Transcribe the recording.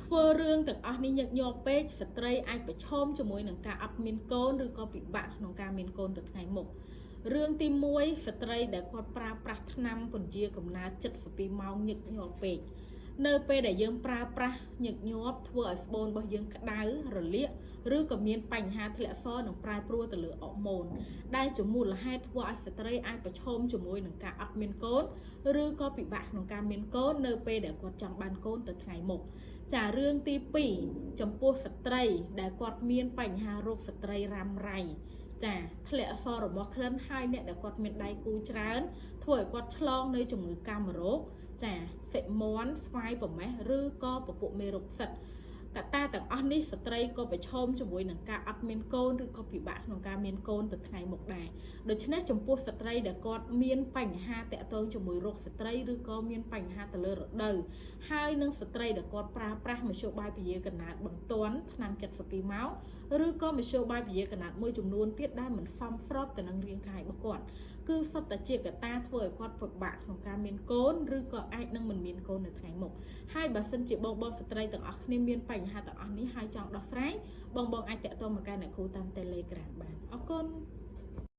ធ្វើរឿងទាំងអស់នេះញឹកញាប់ពេកស្ត្រីអាចប្រឈមជាមួយនឹងការអត់មានកូនឬក៏ពិបាកក្នុងការមានកូនទៅថ្ងៃមុខរឿងទី1ស្ត្រីដែលគាត់ប្រើប្រាស់ថ្នាំពន្យាកំណើត72ម៉ោងញឹកញាប់ពេកនៅពេលដែលយើងប្រើប្រាស់ញឹកញាប់ធ្វើឲ្យស្បូនរបស់យើងក្តៅរលាកឬក៏មានបញ្ហាធ្លាក់សនិងប្រែប្រួលទៅលើអរម៉ូនដែលជាមូលហេតុធ្វើឲ្យស្ត្រីអាចប្រឈមជាមួយនឹងការអត់មានកូនឬក៏ពិបាកក្នុងការមានកូននៅពេលដែលគាត់ចង់បានកូនទៅថ្ងៃមុខចារឿងទី2ចំពោះស្ត្រីដែលគាត់មានបញ្ហារោគស្ត្រីរ៉ាំរ៉ៃចាធ្លាក់សរបស់ក្លិនហើយអ្នកដែលគាត់មានដៃគូច្រើនធ្វើឲ្យគាត់ឆ្លងនៅជំងឺកាមរោគចាសិមន់ស្វាយប្រមេះឬក៏ពពួកមេរោគផ្សិតកត្តាទាំងអស់នេះស្ត្រីក៏ប្រឈមជាមួយនឹងការអត់មានកូនឬក៏ពិបាកក្នុងការមានកូនទៅថ្ងៃមុខដែរដូច្នេះចំពោះស្ត្រីដែលគាត់មានបញ្ហាតាក់ទងជាមួយរោគស្ត្រីឬក៏មានបញ្ហាទៅលើរដូវហើយនឹងស្ត្រីដែលគាត់ប្រើប្រាស់មធ្យោបាយពយាកណាតបន្ទាន់ថ្នាំ72ម៉ោងឬក៏មធ្យោបាយពយាកណាតមួយចំនួនទៀតដែលមិនសមស្របទៅនឹងរាងកាយរបស់គាត់គឺសុទ្ធតែជាកត្តាធ្វើឲ្យគាត់ពិបាកក្នុងការមានកូនឬក៏អាចនឹងមិនមានកូននៅថ្ងៃមុខហើយបើសិនជាបងបងស្ត្រីទាំងអស់គ្នាមានបញ្ហាទាំងអស់នេះហើយចង់ដោះស្រាយបងបងអាចតាក់ទងមកកាន់អ្នកគ្រូតាម Telegram បានអរគុណ។